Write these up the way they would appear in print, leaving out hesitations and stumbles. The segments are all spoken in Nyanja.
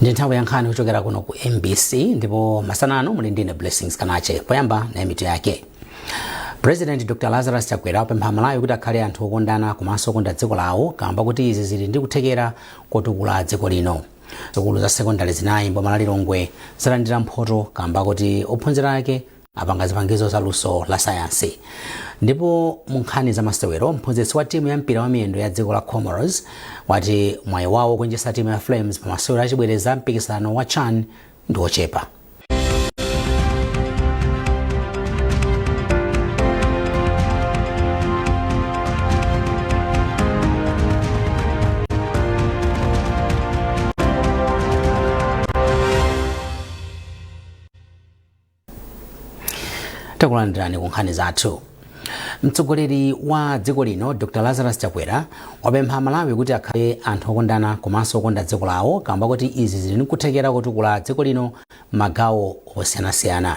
Ndi nthawi ya nkhani kuchokera kuno ku MBC, ndipo masana ano muli ndine Blessings Kanache. Poyamba nayi mitu yake. President Dr Lazarus Chakwera wapempha Amalawi kuti akhale anthu okondana komanso okonda dziko lawo kamba kuti izi zili ndi kuthekera kotukula dziko lino. Sukulu za sekondari zinayi mboma la Lilongwe zalandira mphoto kamba kuti ophunzira ake apanga zipangizo za luso la sayansi. Ndipo mu nkhani za masewero, mphunzitsi wa timu ya mpira wa miyendo ya dziko la Comoros wati mwayi wawo kugonjetsa timu ya Flames pa masewero achibwereza mpikisano wa CHAN ndi ochepa. Takulandirani ku nkhani zathu. Mtsogoleri wa dziko lino Dr Lazarus Chakwera wapempha Amalawi kuti akhale anthu okondana komanso okonda dziko lawo kamba kuti izi zili ndi kuthekera kotukula dziko lino magawo osiyanasiyana.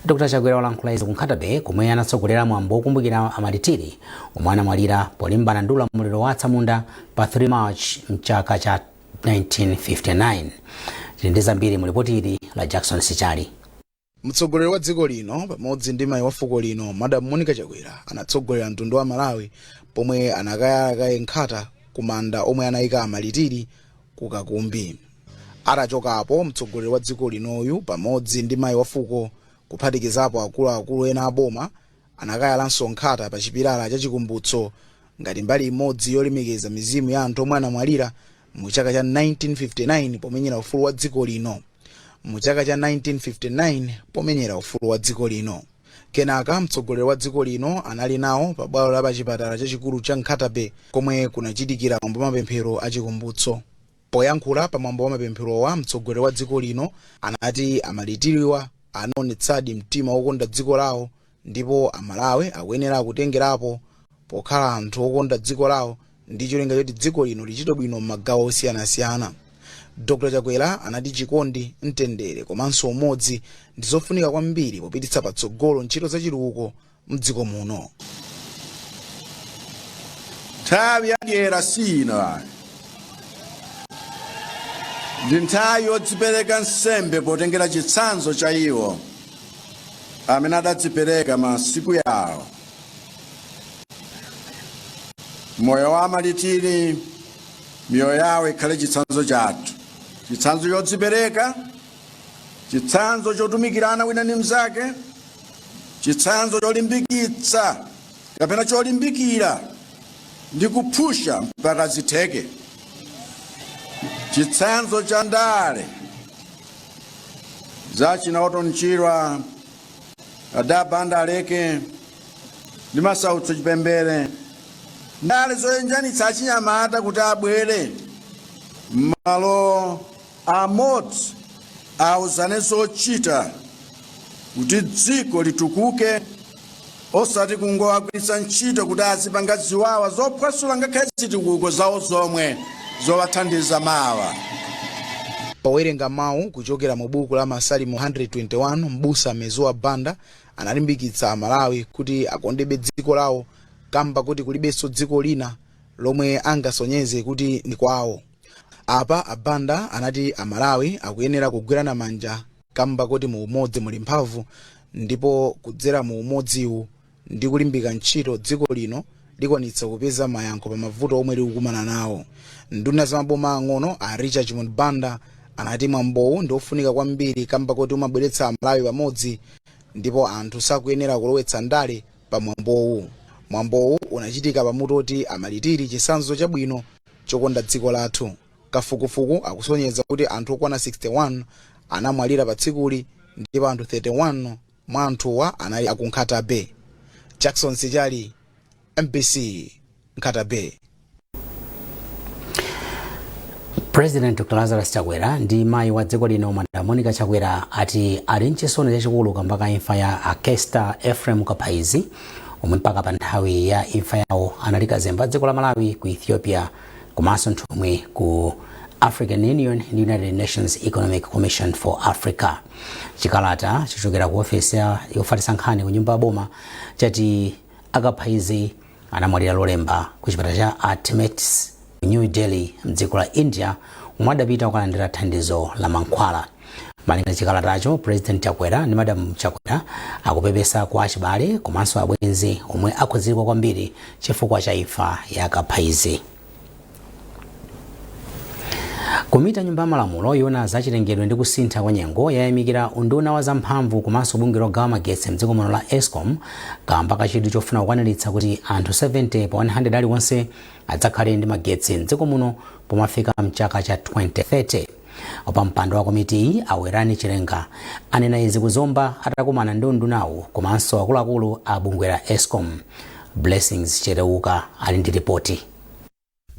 Dr Chakwera walankhula izi ku Nkhata Bay komwe anatsogolera mwambo wokumbukira amalitiri omwe anamwalira polimbana ndi ulamuliro wa atsamunda pa 3 March mchaka cha 1959. Tili ndi zambiri mu lipoti ili la Jackson Sichali. Mtsogoleri wa dziko lino pamodzi ndi mayi wa fuko lino Madam Monica Chakwera anatsogolera mtundu wa Malawi pomwe anakayala kaye nkhata ku manda omwe anayika amalitiri ku Kakumbi. Atachokapo, mtsogoleri wa dziko linoyu pamodzi ndi mayi wa fuko kuphatikizapo akuluakulu ena a boma anakayalanso nkhata pa chipilala cha chikumbutso ngati mbali imodzi yolemekeza mizimu ya anthu omwe anamwalira mu chaka cha 1959 pomenyera ufulu wa dziko lino. Mu chaka cha 1959 pomenyera ufulu wa dziko lino. Kenaka mtsogoleri wa dziko lino anali nawo pa bwalo la pa chipatala chachikulu cha Nkhata Bay komwe kunachitikira mwambo wa mapemphero a chikumbutso. Poyankhula pa mwambo wa mapempherowa, mtsogoleri wa dziko lino anati amalitiriwa anaonetsadi mtima wokonda dziko lawo ndipo Amalawi akuyenera kutengerapo pokhala anthu okonda dziko lawo ndi cholinga choti dziko lino lichite bwino m'magawo osiyanasiyana. Dr Chakwera anati chikondi, mtendere komanso umodzi ndi zofunika kwambiri popititsa patsogolo ntchito za chitukuko mdziko muno. Nthawi yadyera si ino ayi, ndi nthawi yodzipereka nsembe potengera chitsanzo cha iwo amene adadzipereka masiku yawo. Moyo wa amalitiri, miyoyo yawo ikhale chitsanzo chathu, chitsanzo chodzipereka, chitsanzo chotumikirana wina ndi mnzake, chitsanzo cholimbikitsa kapena cholimbikira ndi kuphusha mpaka zitheke, chitsanzo cha ndale za china Orton Chirwa, Ada Banda Aleke ndi Masautso Chipembere, ndale zoyanjanitsa achinyamata kuti abwere m'malo amodzi auzane zochita kuti dziko litukuke, osati kungowagwiritsa ntchito kuti azipanga ziwawa zophwasula ngakhale zitukuko zawo zomwe zowathandiza mawa. Powerenga mawu kuchokera mu buku la Masalimo 121, M'busa Mezuwa Banda analimbikitsa Amalawi kuti akondebe dziko lawo kamba kuti kulibenso dziko lina lomwe angasonyeze kuti ndi kwawo. Apa a Banda anati Amalawi akuyenera kugwirana manja kamba kuti mu umodzi muli mphamvu ndipo kudzera mu umodziwu ndi kulimbika ntchito dziko lino likwanitsa kupeza mayankho pa mavuto omwe likukumana nawo. Nduna za maboma ang'ono a Richard Chimwendo Banda anati mwambowu ndi ofunika kwambiri kamba kuti umabweretsa Amalawi pamodzi ndipo anthu sakuyenera kulowetsa ndale pa mwambowu. Mwambowu unachitika pamutu oti Amalitiri chitsanzo chabwino chokonda dziko lathu. Kafukufuku akusonyeza kuti anthu okwana 61 anamwalira pa tsikuli ndipo anthu 31 mwa anthuwa anali aku Nkhata Bay. Jackson Sichali, MBC, Nkhata Bay. President Dr Lazarus Chakwera ndi mayi wa dziko lino Madam Monica Chakwera ati ali mchisoni chachikulu kamba ka imfa ya a Kester Ephraim Kaphaizi omwe mpaka pa nthawi ya imfa yawo anali kazembe wa dziko la Malawi ku Ethiopia komanso nthumwi ku African Union ndi United Nations Economic Commission for Africa. Chikalata chochokera ku ofesi yofalitsa nkhani ku nyumba ya boma chati a Kaphaizi anamwalira Lolemba ku chipatala cha Artemis ku New Delhi mdziko la India Omwe adapita kukalandira thandizo la mankhwala. Malinga ndi chikalatacho, President Chakwera ndi Madam Chakwera akupepesa kwa achibale komanso abwenzi omwe akhudzidwa kwambiri chifukwa cha imfa ya Kaphaizi. Komiti ya Nyumba ya Malamulo yoona za chilengedwe ndi kusintha kwa nyengo yayamikira unduna wa zamphamvu komanso bungwe logawa magetsi mdziko muno la Escom kamba ka chidwi chofuna kukwaniritsa kuti anthu 70 pa 100 aliwonse adzakhale ndi magetsi mdziko muno pomafika mchaka cha 2030. Wapampando wa komitiyi, a Werani Chilenga, anena izi ku Zomba atakumana ndi undunawu komanso akuluakulu a bungwe la Escom. Blessings Chereuka ali ndi ripoti.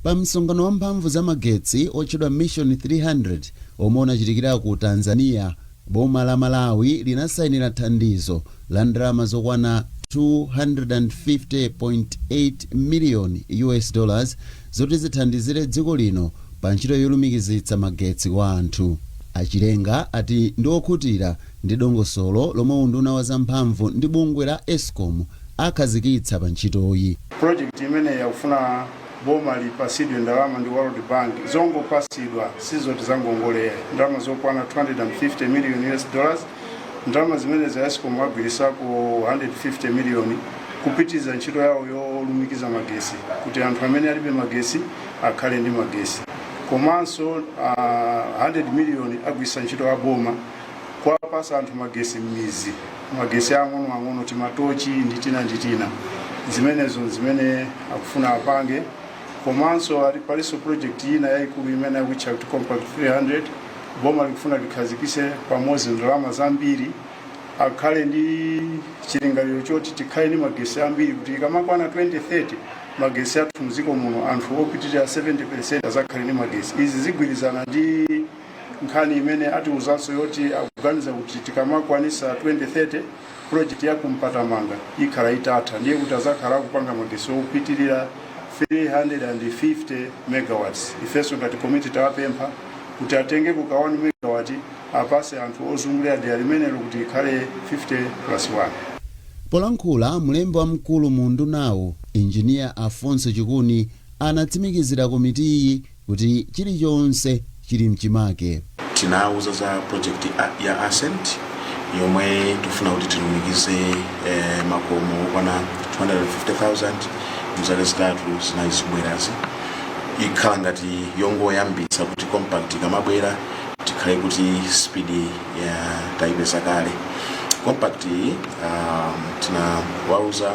Pa msonkhano wa mphamvu za magetsi otchedwa Mission 300 omwe unachitikira ku Tanzania, boma la Malawi linasayinira thandizo la ndalama zokwana 250.8 miliyoni US dollars zoti zithandizire dziko lino pa ntchito yolumikizitsa magetsi kwa anthu. Achilenga ati ndi okhutira ndi dongosolo lomwe unduna wa zamphamvu ndi bungwe la Escom akhazikitsa pa ntchitoyi. Project imene yakufuna boma lipasidwe ndalama ndi World Bank, zongopasidwa, sizoti zangongole, ndalama zokwana 250 million US dollars. Ndalama zimene za Escom agwirisako 150 million kupitiza ntchito yawo yolumikiza magesi kuti anthu amene alibe magesi akhale ndi magesi, komanso 100 million agwirisa ntchito ya boma kuwapasa anthu magesi m'mizi, magesi ang'onoang'ono, timatochi ndi tina ndi tina. Zimenezo zimene akufuna apange. Komanso ali palinso project ina yayikulu imene akuitcha kuti Compact 300. Boma likufuna likhazikise pamodzi ndalama zambiri, akhale ndi chilingaliro choti tikhale ndi magesi ambiri kuti ikamakwana 2030 magesi athu mdziko muno anthu opitirira 70% azakhale ndi magesi. Izi zigwirizana ndi nkhani imene atiuzanso yoti akuganiza kuti tikamakwanisa 2030 project ya kuMpatamanga ikhala itatha, ndiye kuti azakhala akupanga magesi opitirira 350 megawatts. Ifenso ngati komiti tawapempha kuti atenge ku ka 1 megawatt apase anthu ozungulira dera limenelo kuti ikhale 50 plus 1. Polankhula, mlembi wamkulu mu undunawo, Injiniya Afonso Chikuni, anatsimikizira komitiyi kuti chilichonse chili mchimake. Tinawuza za project ya Ascent yomwe tikufuna kuti tilumikize makomo okwana 250,000 mzaka 3 4 zikubwerazi. Ikhala ngati yongoyambitsa kuti Compact ikamabwera tikhale kuti speed ya tayipeza kale. Compact iyi, tinawauza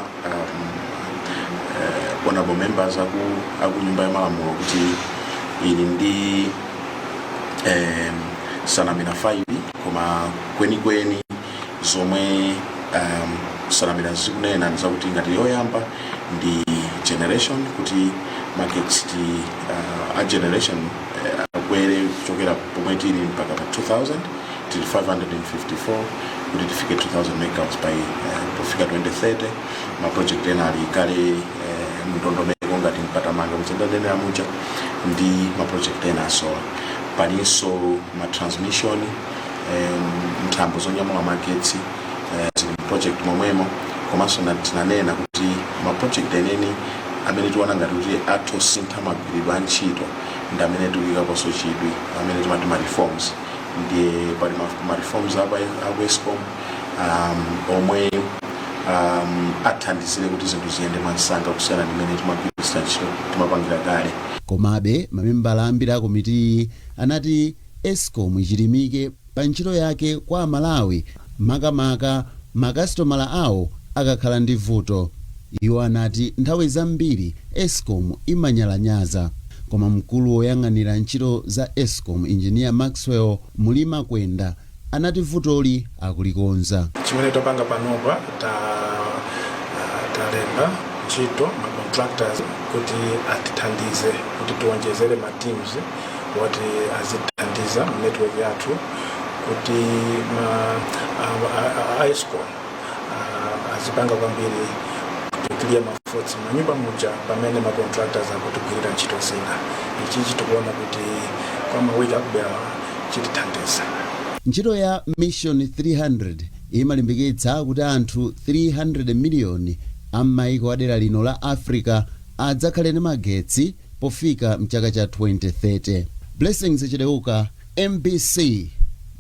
honorable members aku Nyumba ya Malamulo kuti ili ndi sanamira 5, koma kwenikweni zomwe sanamira zikunena ndizakuti ngati yoyamba ndi generation, kuti magetsi a generation akwere kuchokera pomwe tili mpaka pa 2000, tili 554, kuti tifike 2000 megawatts by pofika 2030. Ma project ena ali kale mndondomeko ngati Mpatamanga muchendanenera muja ndi ma project ena a solar. Palinso ma transmission, nthambo zonyamula magetsi, zili mu project momwemo. Komanso tinanena kuti ma project eneni amene tiona ngati kuti atosintha magwiridwe a ntchito ndi amene tikuyikaponso chidwi, amene timati ma reforms. Ndiye pali ma reforms aku Escom omwe athandizire kuti zinthu ziyende mwansanga kusiyana ndi mmene timagwiritsa ntchito, timapangira kale. Komabe mamembala ambiri a komitiyi anati Escom ichilimike pa ntchito yake kwa Amalawi, makamaka makasitomala awo akakhala ndi vuto. Iwo anati nthawi zambiri Escom imanyalanyaza. Koma mkulu woyang'anira ntchito za Escom, Injiniya Maxwell Mulima Kwenda, anati vutoli akulikonza. Chimene tapanga panopa, talemba ntchito ma contractors kuti atithandize kuti tiwonjezere ma teams woti azithandiza mu network yathu kuti ma a Escom azipanga kwambiri to clear ma faults manyumba muja pamene ma contractors akutigwirira ntchito zina. Ichichi tikuona kuti kwa mawiki akubwera chitithandiza. Ntchito ya Mission 300 imalimbikitsa kuti anthu 300 miliyoni a m'mayiko a dera lino la Africa adzakhale ndi magetsi pofika mchaka cha 2030. Blessings Chideuka, MBC,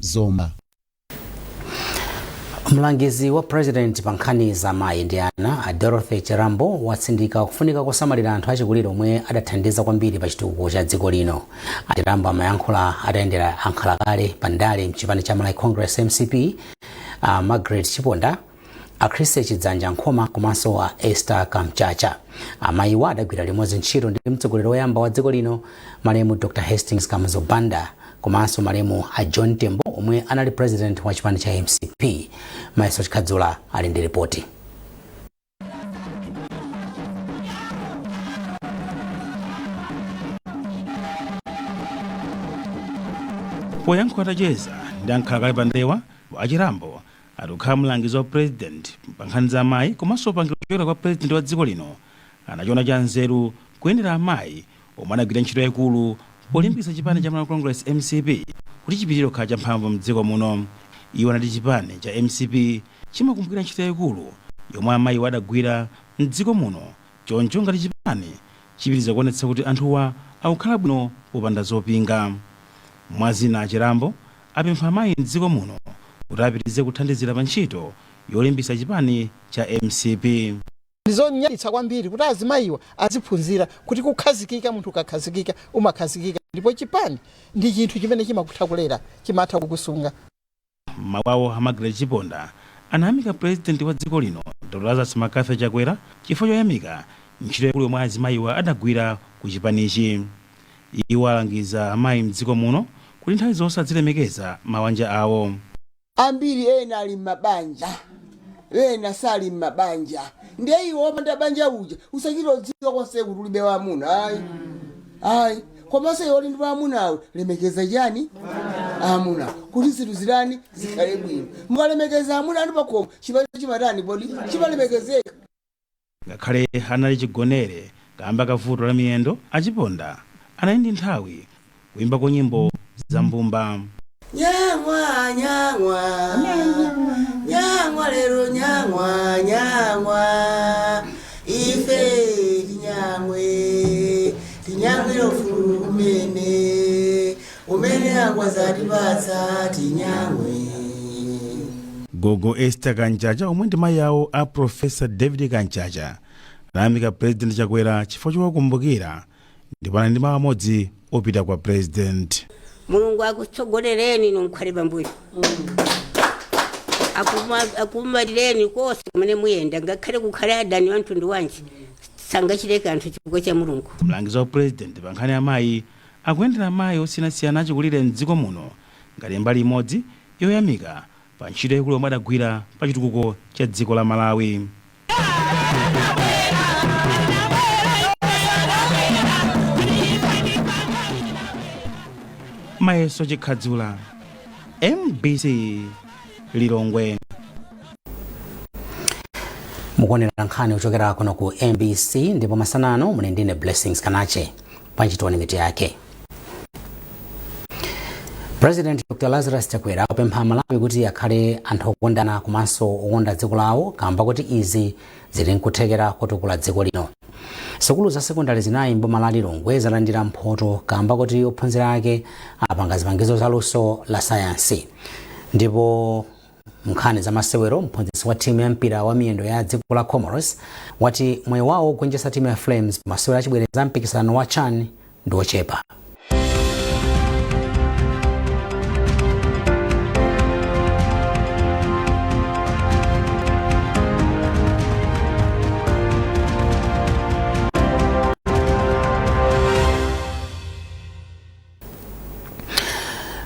Zomba. Mlangizi wa President pa nkhani za mayi ndi ana, a Dorothy Chirambo, watsindika kufunika kosamalira anthu achikulire omwe adathandiza kwambiri pa chitukuko cha dziko lino. A Chirambo amayankhula atayendera ankhalakale pa ndale mchipani cha Malawi Congress, MCP, a Margaret Chiponda, a Christy Chidzanja Nkhoma komanso a Esther Kamchacha. Amayiwa adagwira limodzi ntchito ndi mtsogoleri woyamba wa dziko lino, malemu Dr Hastings Kamuzu Banda, komanso malemu a John Tembo omwe anali president wa chipani cha MCP. Mayeso Chikhadzula ali ndi ripoti. Poyankhula atacheza ndi ankhalakale pa ndalewa, a Chirambo ati kukhala mlangizi wa President pa nkhani za amayi komanso upangiri kuchokera kwa President wa dziko lino, anachiona cha nzeru kuyendera amayi omwe anagwira ntchito yaikulu polimbikitsa chipani cha Malawi Congress, MCP, kuti chipitirire kukhala champhamvu mdziko muno. Iwo anati chipani cha MCP chimakumbukira ntchito yaikulu yomwe amayiwa adagwira mdziko muno, choncho ngati chipani chipitiriza kuonetsa kuti anthuwa akukhala bwino popanda zopinga. Mwazina, a Chirambo apempha amayi mdziko muno kuti apitirize kuthandizira pa ntchito yolimbikitsa chipani cha MCP. Ndizonyaditsa kwambiri kuti azimayiwa aziphunzira kuti kukhazikika, munthu ukakhazikika umakhazikika, ndipo chipani ndi chinthu chimene chimakutha kulera, chimatha kukusunga. M'mawu awo, a Margaret Chiponda anayamika Purezidenti wa dziko lino, Dr Lazarus McCarthy Chakwera, chifukwa choyamika ntchito yaikulu yomwe azimayiwa adagwira ku chipanichi. Iwo alangiza amayi mdziko muno kuti nthawi zonse azilemekeza mawanja awo. Ambiri ena ali m'mabanja, ena sali m'mabanja. Ndiye iwe wopanda banja uja usachite kudziwa konse kuti ulibe wamuna, ayi, ayi. Komanso iwe uli ndi wamunawe, lemekeza chani? Amuna, kuti zinthu zitani? Zikhale bwino. Mukalemekeza amuna anu pakhomo, chibanja chimatani kodi? Chimalemekezeka. Ngakhale anali chigonere kamba ka vuto la miyendo, a Chiponda anali ndi nthawi kuimbako nyimbo za mbumba. Nyang'wa, nyang'wa, nyang'wa lero nyang'wa, nyang'wa, ife tinyang'we, tinyang'wire ufulu umene, umene angwazi atipatsa, tinyang'we. Gogo Esther Kanchacha, omwe ndi mayi awo a Professor David Kanchacha, anayamika President Chakwera chifukwa chowakumbukira ndipo anali ndi mawu amodzi opita kwa President. Mulungu akutsogolereni inu mukhale pambuyo, akumalireni konse kumene muyenda, ngakhale kukhale adani wa mtundu wanji sangachite kanthu chifukwa cha Mulungu. Mlangizi wa President pa nkhani ya amayi akuyendera amayi osiyanasiyana achikulire mdziko muno ngati mbali imodzi yoyamika pa ntchito yaikulu yomwe adagwira pa chitukuko cha dziko la Malawi. Mayeso Chikhadzula, MBC, Lilongwe. Mukuonera nkhani kuchokera kuno ku MBC ndipo masana ano muli ndine Blessings Kanache. Panchitione mitu yake. President Dr Lazarus Chakwera wapempha Amalawi kuti akhale anthu okondana komanso okonda dziko lawo kamba kuti izi zili nkuthekera kotukula dziko lino. Sukulu za sekondari zinayi m'boma la Lilongwe zalandira mphoto kamba kuti ophunzira ake apanga zipangizo za luso la sayansi. Ndipo Mnkhani za masewero, mphunzitsi wa timu ya mpira wa miyendo ya dziko la Comoros wati mwayi wawo wogonjetsa timu ya Flames pa masewero achibwereza mpikisano wa CHAN ndi wochepa.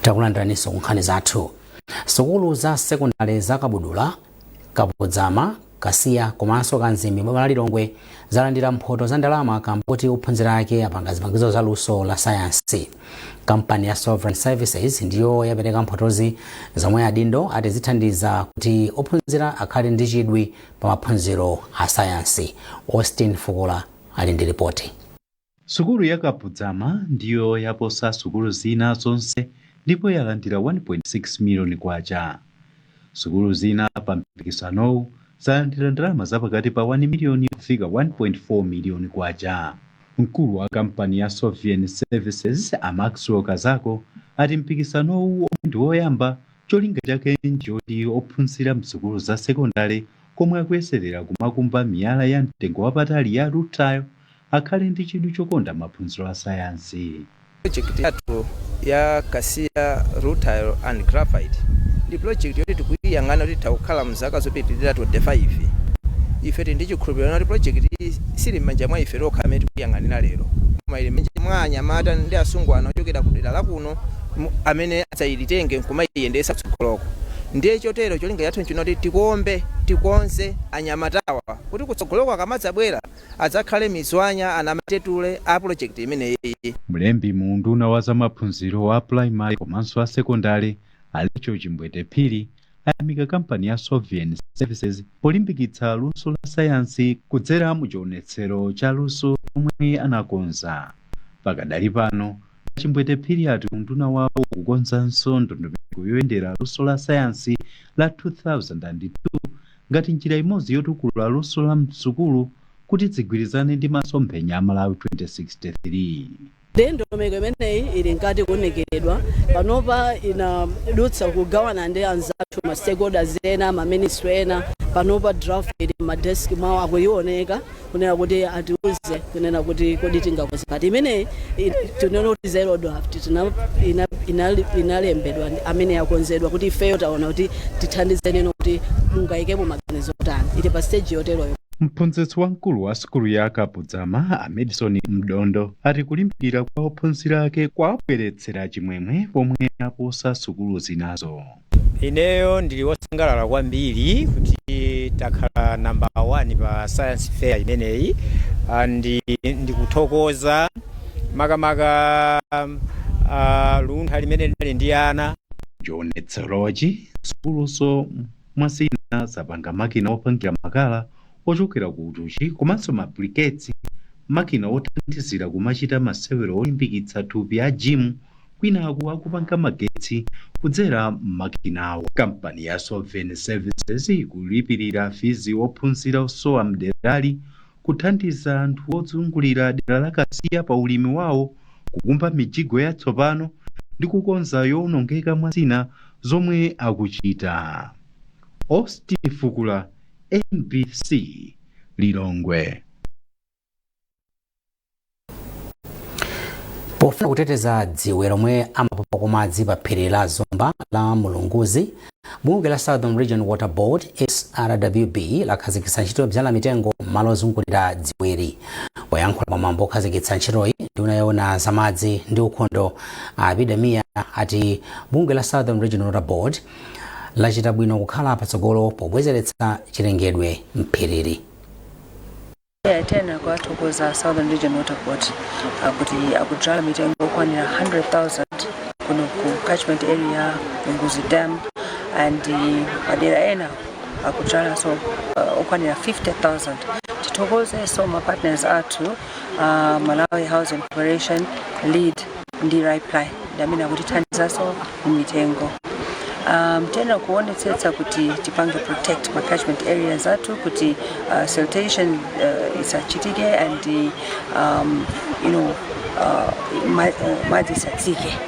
Takulandiraninso ku nkhani zathu. Sukulu za sekondale za Kabudula, Kapodzama, Kasiya komanso Kanzimbi m'boma la Lilongwe zalandira mphoto za ndalama kamba kuti ophunzira ake apanga zipangizo za luso la sayansi. Kampani ya Sovereign Services ndiyo yapereka mphotozi zomwe adindo ati zithandiza kuti ophunzira akhale ndi chidwi pa maphunziro a sayansi. Austin Fukula ali ndi ripoti. Sukulu ya Kapodzama ndiyo yaposa sukulu zina zonse ndipo yalandira K1.6 miliyoni. Sukulu zina pa mpikisanowu zalandira ndalama za pakati pa K1 miliyoni kufika K1.4 miliyoni. Mkulu wa kampani ya Sovian Services, a Maxwell Kazako, ati mpikisanowu, omwe ndi woyamba, cholinga chake nchoti ophunzira msukulu za sekondale komwe akuyeserera kumakumba miyala ya mtengo wapatali ya rutile akhale ndi chidwi chokonda maphunziro a sayansi. Project yathu ya Kasiya Rutile and Graphite ndi project yoti tikuyiyang'ana kuti tikukhala mzaka zopitirira 25. Ife tili ndi chikhulupiriro kuti project iyi sili m'manja mwa ife tokha amene tikuyiyang'anira lero, koma ili m'manja mwa anyamata ndi asungwana ochokera ku dera lakuno amene adzayitenge nkumayiyendetsa kutsogoloko. Ndiye chotero cholinga chathu nchoti tikombe, tikonze anyamatawa kuti kutsogoloko akamadzabwera adzakhale mizwanya, anamatetule a project imeneyi. Mlembi mu unduna wa zamaphunziro a primary komanso a sekondale, Alecho Chimbwete Phiri, ayamika kampani ya Sovian Services polimbikitsa luso la sayansi kudzera mu chionetsero cha luso lomwe anakonza. Pakadali pano, Chimbwete Phiri ati unduna wawo ukukonzanso ndondomeko yoyendera luso la sayansi la 2002 ngati njira imodzi yotukula luso la msukulu kuti zigwirizane ndi masomphenya a Malawi 2063. Ndi ndondomeko imeneyi ili nkati kuonekeredwa panopa, inadutsa kugawana ndi anzathu, ma stakeholders ena, ma ministry ena. Panopa draft ili madesk mwawo, akuyioneka kunena kuti atiuze kunena kuti kodi tingakoze pati. Imeneyi tinena kuti zero draft, inalembedwa amene yakonzedwa kuti ifeyo taona kuti tithandizeni kuti mungayikemo maganizo otani. Ili pa stage yoteroyo. Mphunzitsi wamkulu wa sukulu ya Kapudzama, a Madison Mdondo, ati kulimbikira kwa ophunzira ake kwabweretsera chimwemwe pomwe aposa sukulu zinazo. Ineyo ndili wosangalala kwambiri kuti takhala number 1 pa science fair imeneyi. Ndikuthokoza makamaka luntha limene linali ndi ana. Chionetserochi, sukuluso mwazina zapanga makina opangira makala ochokera ku utuchi komanso ma briquettes, makina othandizira kumachita masewero olimbikitsa thupi a gym, kwinaku akupanga magetsi kudzera m'makinawo. Kampani ya Sovereign Services ikulipirira fizi ophunzira osowa mderali, kuthandiza anthu ozungulira dera la Kasiya pa ulimi wawo, kukumba mijigo yatsopano ndi kukonza yowonongeka, mwa zina zomwe akuchita. Austin Fukula, MBC, Lilongwe. Pofuna kuteteza dziwe lomwe amapopako madzi pa phiri la Zomba la Mulunguzi, bungwe la Southern Region Water Board, SRWB, lakhazikitsa ntchito yobzala mitengo m'malo ozungulira dziweli. Poyankhula pamwambo okhazikitsa ntchitoyi, nduna yoona zamadzi ndi ukhondo, Abida Mia, ati bungwe la Southern Region Water Board lachita bwino kukhala patsogolo pobwezeretsa chilengedwe mphiriri. Tena kuwathokoza Southern Region Water Board kuti akudzala mitengo okwanira 100,000 kuno ku catchment area Lunguzi Dam, and madera ena akudzalanso okwanira 50,000. Tithokozenso ma partners athu, Malawi Housing Corporation, LEAD ndi Raiply, ndi amene akutithandizanso mitengo. Tena kuonetsetsa kuti tipange protect ma catchment areas athu kuti siltation isachitike and madzi isatsike.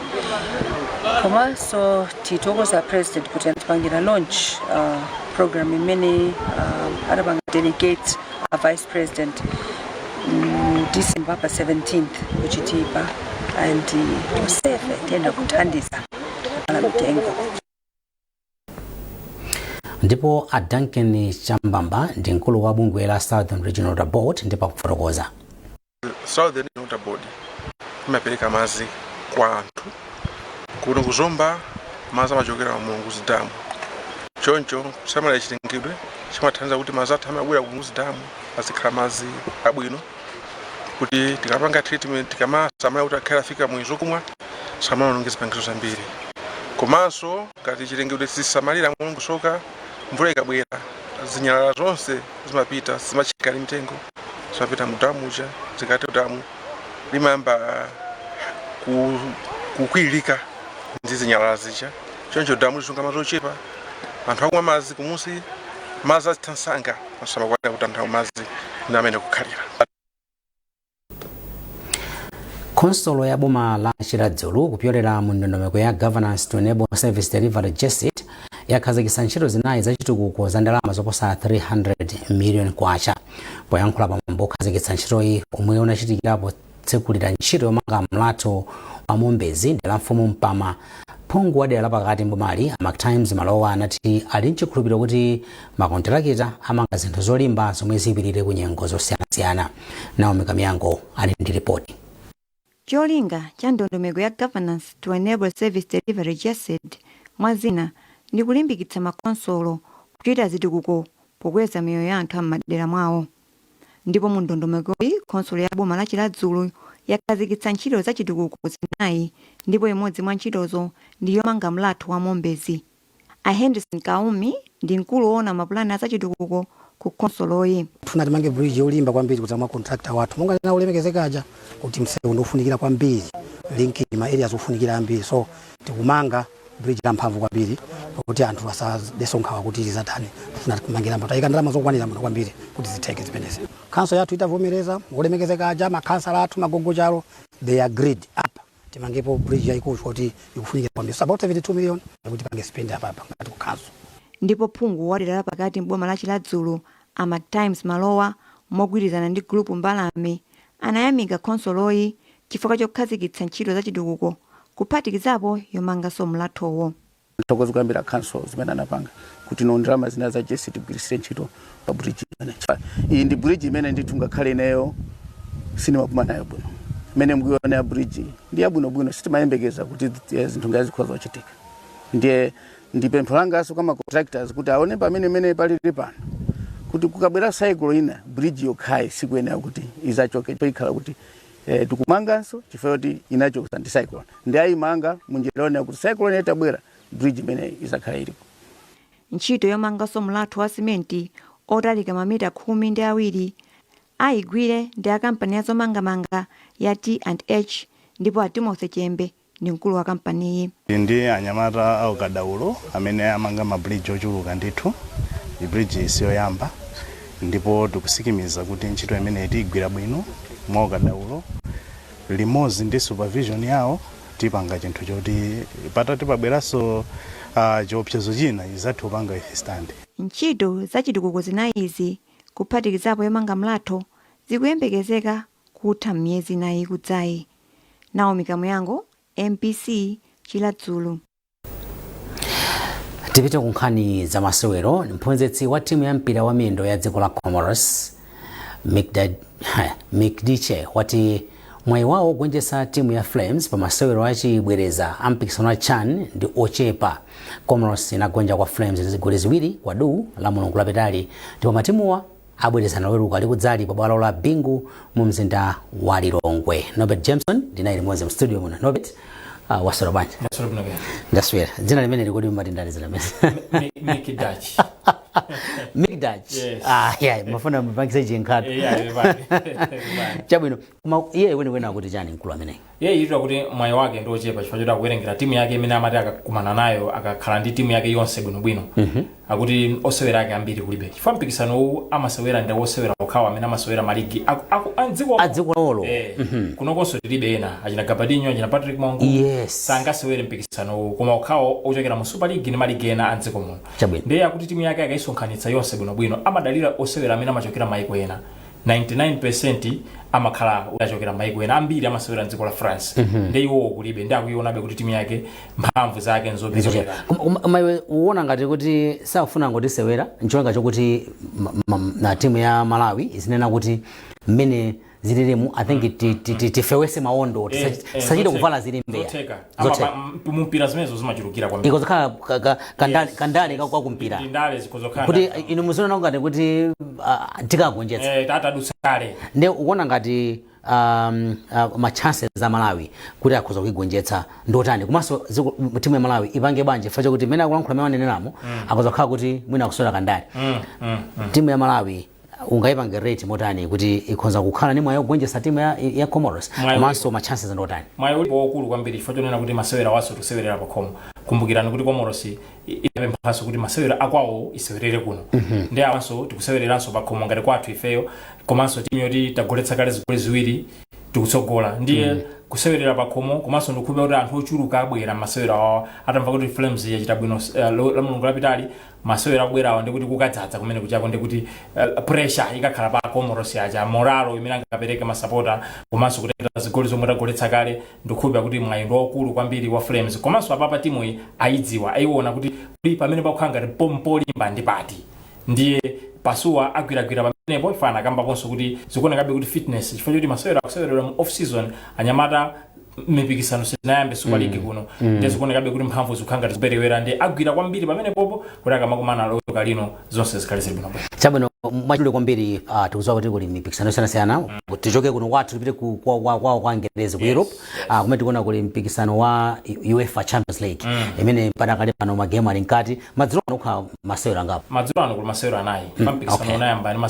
Komanso tithokoza President kuti anatipangira launch program imene adapanga delegate a Vice President December pa 17th kuchitipa, and tonsefe tiyenda kuthandiza kupala mitengo. Ndipo a Duncan Chambamba ndi mkulu wa bungwe la Southern Regional Water Board, ndipo akufotokoza. Southern Water Board imapereka madzi kwa anthu kuno kuzomba. Madzi amachokera mu Mulunguzi Dam, choncho kusamalira chilengedwe chimathandiza kuti madzi athu amabwera ku Mulunguzi Dam azikhala madzi abwino, kuti tikamapanga treatment, tikamasamala kuti akhale afika mu zokumwa, samaononge zipangizo zambiri. Komanso ngati chilengedwe sisamalira molongosoka, mvula ikabwera zinyalala zonse zimapita, zimachika ndi mitengo, zimapita mu damu uja. Zikatero damu limayamba kukwilika ndi zinyalala zija, choncho damu lisunga madzi ochepa. Anthu akumwa madzi kumusi, madzi azitha msanga, asamakwanira kuti anthu akumwa madzi ndi amene kukhalira. Khonsolo ya boma la Chiradzulu, kupyolera mu ndondomeko ya Governance to Enable Service Delivery, GESD, yakhazikitsa ntchito zinayi zachitukuko za ndalama zoposa 300 million kwacha. Poyankhula pamwambo okhazikitsa ntchitoyi omwe unachitikirapo tsekulira ntchito yomanga mlatho wa Mombezi dera la mfumu Mpama, phungu wa dera lapakati mbomali a Mactimes Malowa anati ali mchikhulupiriro kuti makonterakita amanga zinthu zolimba zomwe zipirire ku nyengo zosiyanasiyana. Naomi Kamiyango ali ndi ripoti. Cholinga cha ndondomeko ya Governance to Enable Service Delivery, GESD, mwa zina ndi kulimbikitsa makonsolo kuchita zitukuko pokweza miyoyo ya anthu am'madera mwawo. Ndipo mu ndondomekoyi, khonsolo ya boma la Chiradzulu yakhazikitsa ntchito za chitukuko zinayi, ndipo imodzi mwa ntchitozo ndi yomanga mlatho wa Mombezi. A Henderson Kaumi ndi mkulu woona mapulani a zachitukuko ku khonsoloyi. Tifuna timange bridge yolimba kwambiri kudzera mwa contractor wathu, monga tena ulemekezekaja kuti msewu ndofunikira kwambiri, link ma areas ofunikira ambiri, so tikumanga bridge la mphamvu kwambiri kuti anthu asadenso nkhawa kuti lizatani. Tifuna kumangira mba tayika ndalama zokwanira muno kwambiri kuti zitheke zimenezi. Council yathu itavomereza, ulemekezekaja, makhansala athu, magogo chalo, they agreed apa timangepo bridge yayikulu kuti ikufunikira kwambiri. So about 72 million kuti tipange spend apapa ngati ku council. Ndipo phungu wa dera lapakati m'boma la Chiradzulu a Mactimes Malowa, mogwirizana ndi gulupu Mbalame, anayamika khonsoloyi chifukwa chokhazikitsa ntchito za chitukuko, kuphatikizapo yomanganso mlathowo. Thokoza kuyambira council zimene anapanga kuti no ndalama zina za GESD tigwirisire ntchito pa bridge imene. Iyi ndi bridge imene ndithu ngakhale ineyo sindimapuma nayo bwino. Imene mukuiona ya bridge ndi yabwinobwino, sitimayembekeza kuti zinthu ngati zikhoza kuchitika. Ndiye ndi pempho langanso kwa ma contractors kuti aone pamene imene palili pano, kuti kukabwera cyclone ina, bridge yokhayi sikuyenera kuti izachoke, ikhala kuti tikumanganso chifukwa kuti inachoka ndi cyclone. Ndi ayimanga munjira yonena kuti cyclone itabwera, bridge imene izakhala ilipo. Ntchito yomanganso mlatho wa simenti otalika mamita 12 ayigwire ndi a kampani ya zomangamanga ya T&H, ndipo a Timothy Chembe ndi mkulu wa kampaniyi. Ndi anyamata aukadaulo amene amanga mabridge ochuluka ndithu. Bridge siyoyamba, ndipo tikusikimiza kuti ntchito imeneyi tiyigwira bwino mwa ukadaulo limodzi ndi supervision yawo. Tipanga chinthu choti patati pabweranso chiopsezo china, izathe kupanga withstand. Ntchito za chitukuko zinayizi, kuphatikizapo yomanga mlatho, zikuyembekezeka kutha m'miyezi 4 ikudzayi. Naomi Kamuyango, MBC, Chiradzulu. Tipite ku nkhani za masewero. Mphunzitsi wa timu ya mpira wa miyendo ya dziko la Comoros, Mikdiche, wati mwayi wawo wogonjetsa timu ya Flames pa masewero achibwereza a mpikisano wa CHAN ndi ochepa. Comoros inagonja kwa Flames zigoli 2-0 la Mulungu lapitali, ndipo matimuwa abwerezana Loweruka likudzali pa bwalo la Bingu mu mzinda wa Lilongwe. Norbert Jameson ndinaye limodzi mu studio muno. Norbert, waswera bwanji? Ndaswera bwino kaya. Ndaswera. Dzina limene likodi mumati ndani zina limene? Mickey Dutch. Mickey Dutch. Yes. Ah, yeah, mafuna mupangise chinkhatu. Yeah, everybody. Everybody. Chabwino. Koma iye weniweni akuti chani mkulu ameneyi? Iye yitwa kuti mwayi wake ndi ochepa chifukwa choti akuwerengera timu yake imene amati akakumana nayo akakhala ndi timu yake yonse bwinobwino. Akuti osewera ake ambiri kulibe, chifukwa mpikisano uwu amasewera ndi osewera okhawo amene amasewera maligi a dziko A dziko lawolo. Kunokonso tilibe ena, achina Gabadinho, achina Patrick Mwangu sangasewere mpikisano uwu, koma okhawo ochokera mu Super League ndi maligi ena a dziko muno. Ndiye akuti timu yake akayisonkhanitsa yonse bwinobwino, amadalira osewera amene amachokera maiko ena. 99% amakhala achokera maiko ena, ambiri amasewera mdziko la France. Ndi iwowo kulibe, ndi akuionabe kuti timu yake mphamvu zake nzoperewera. Koma iwe uwona ngati kuti sakufuna ngotisewera ncholinga chokuti na timu ya Malawi izinena kuti mmene zililimu, I think tifewese mawondo, tisachite kuvala zilimbeya. Zotheka. Zotheka. Mumpira zimenezo zimachulukira kwambiri. Ikozokhala kandale kakwa kumpira. Ndale zikozokhala. Kuti inu muziona ngati kuti tikagonjetsa. Tatadutsa kale. Nde ukuona ngati ma chances za Malawi kuti akhoza kuigonjetsa ndotani? Komanso timu ya Malawi ipange bwanji, chifukwa chakuti mmene akulankhula, mmene waneneramo, akhoza kukhala kuti mwina akusewera kandale? Timu ya Malawi ungayipange rate motani kuti ikhoza kukhala ndi mwayi wogonjetsa timu ya Comoros? Mwayi Komanso ma chances ndotani? Mwayi ulipo wokulu kwambiri, chifukwa chonena kuti masewera waso tisewerera pakhomo. Kumbukirani kuti Comoros inapemphanso kuti masewera akwawo isewerere kuno. Ndi awanso tikusewereranso pakhomo ngati kwathu ifeyo, komanso timu yoti tagoletsa kale zigoli ziwiri, tikutsogola. Ndiye Kusewerera pakhomo, komanso ndikukhulupirira kuti anthu ochuluka abwera masewero awa atamva kuti Flames yachita bwino la Mulungu lapitali. Masewero akubwerawa ndikuti kukadzadza kumene kuchako, ndikuti pressure ikakhala pa Comoros aja, morale imene angapereke masapota, komanso kutengera zigoli zomwe tagoletsa kale, ndikukhulupirira kuti mwayi ndi waukulu kwambiri wa Flames. Komanso apapa timu iyi ayidziwa, ayiona kuti pamene pakukhala ngati pompolimba ndi pati, ndiye Pasuwa agwiragwira pamenepo. Ifana akambaponso kuti zikuonekabe kuti fitness, chifukwa choti masewero akusewerera mu off season, anyamata mipikisano sinayambe, Super League kuno, ndiye zikuonekabe kuti mphamvu zikukhala ngati zikuperewera, ndiye agwira kwambiri pamenepopo kuti akamakumana Loweruka lino zonse zikhale zili bwino bwino. Chabwino, mwachidule kwambiri, tikudziwa kuti kuli mipikisano yosiyanasiyana. Tichoke kuno kwathu tipite kwa Angerezi, ku Europe, kumene tikuona kuli mpikisano wa UEFA Champions League imene padakali pano magemu ali mkati. Madzulo ano kukhala masewero angapo? Madzulo ano kuli masewero anayi. Pa mpikisano unayamba ndi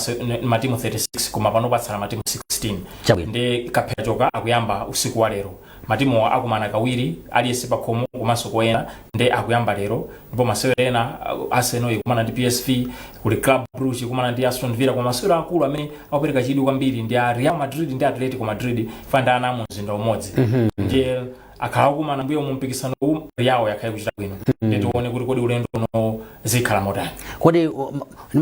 matimu 36, koma pano patsala matimu 16. Ndi kaphera choka akuyamba usiku wa lero. Matimu akumana kawiri, aliyense pakhomo komanso koyena, ndi akuyamba lero. Ndipo masewero ena, Arsenal ikumana ndi PSV, kuli Club Brugge ikumana ndi Aston Villa. Koma masewero akulu amene akupereka chidwi kwambiri ndi a Real Madrid ndi Atletico Madrid, fanda ana mu mzinda umodzi, ndiye akhala akumana mbuyo mu mpikisano uwu, Real yakhala ikuchita bwino. Ndiye tione kuti kodi ulendo uno zikhala motani. Kodi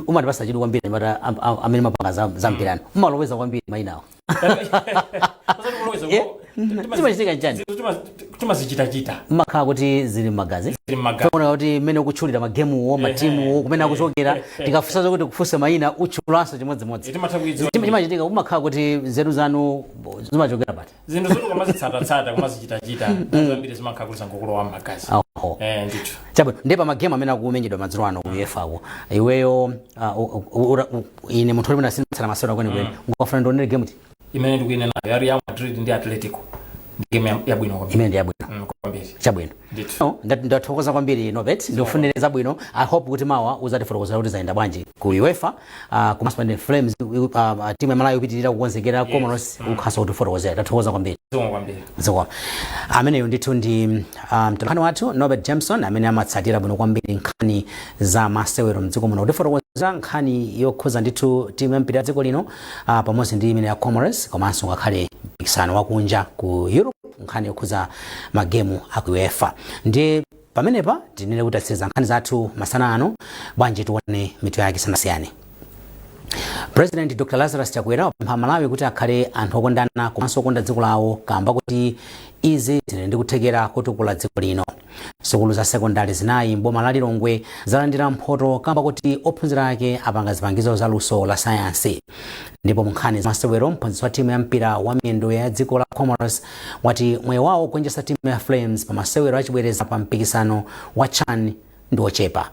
umatipasa chidwi kwambiri mata amene mapanga za mpirano, umaloweza kwambiri mayinawo. Zimachitika nchani? Timazichitachita. Mmakhala kuti zili mmagazi. Zili mmagazi. Kuona kuti mmene ukutchulira magemuwo, matimuwo, kumene akuchokera, tikafunsa zokuti kufunsa mayina, utchulanso chimodzimodzi. Timatha kuidziwa. Chimachitika umakhala kuti nzeru zanu zimachokera pati? Zinthu zoti kumazitsatatsata, kumazichitachita, zambiri zimakhala kuti zangokulowa mmagazi. Oho. Eh, ndithu. Chabwino, ndiye pa magemu amene akumenyedwa madzulo ano ku UEFA ko, iweyo ine munthu uli sinatsala masewero kwenikweni, ukafuna ndionere game ti? Imene ndikuinenayo ya Real Madrid ndi Atletico ndi game yabwino kwambiri. Imene ndi yabwino. Kwambiri. Chabwino. Ndithu. No, ndathokoza kwambiri Norbert, ndikufunire zabwino. I hope kuti mawa uzatifotokozera kuti zayenda bwanji ku UEFA, komanso pamene Flames, timu ya Malawi ipitirira kukonzekera Comoros, ukhaso kutifotokozera. Tathokoza kwambiri. Zikomo kwambiri. Zikomo. Ameneyo ndithu ndi mtolankhani wathu Norbert Jameson, amene amatsatira bwino kwambiri nkhani za masewero mdziko muno, kutifotokozera nkhani yokhuza ndithu timu ya mpira ya dziko lino, pamodzi ndi imene ya Comoros, komanso ngakhale mpikisano wakunja ku Europe, nkhani yokhuza magemu aku UEFA. Ndiye pamenepa tinene kuti tatsiriza nkhani zathu masana ano. Bwanji tione mitu yake isanasiyane. President Dr Lazarus Chakwera wapempha Malawi kuti akhale anthu okondana komanso okonda dziko lawo, kamba kuti izi zili ndi kuthekera kotukula dziko lino. Sukulu za sekondari zinayi m'boma la Lilongwe zalandira mphoto kamba kuti ophunzira ake apanga zipangizo za luso la sayansi. Ndipo mu nkhani za masewero, mphunzitsi wa timu ya mpira wa miyendo ya dziko la Comoros wati mwayi wawo kugonjetsa timu ya Flames pa masewero achibwereza pa mpikisano wa CHAN ndi ochepa.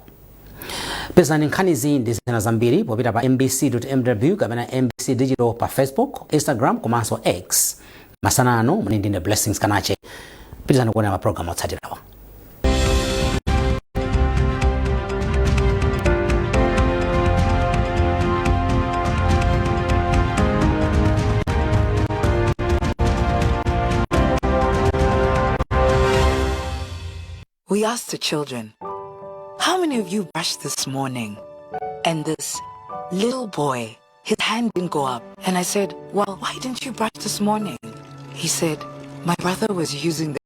Pezani nkhanizi ndi zina zambiri popita pa mbc.mw kapena MBC Digital pa Facebook, Instagram komanso X. Masana ano muli ndine Blessings Kanache. Pitizani kuonera mapulogalamu otsatirawa. We asked the children, "How many of you brushed this morning?" And this little boy, his hand didn't go up. And I said, "Well, why didn't you brush this morning?" He said, "My brother was using the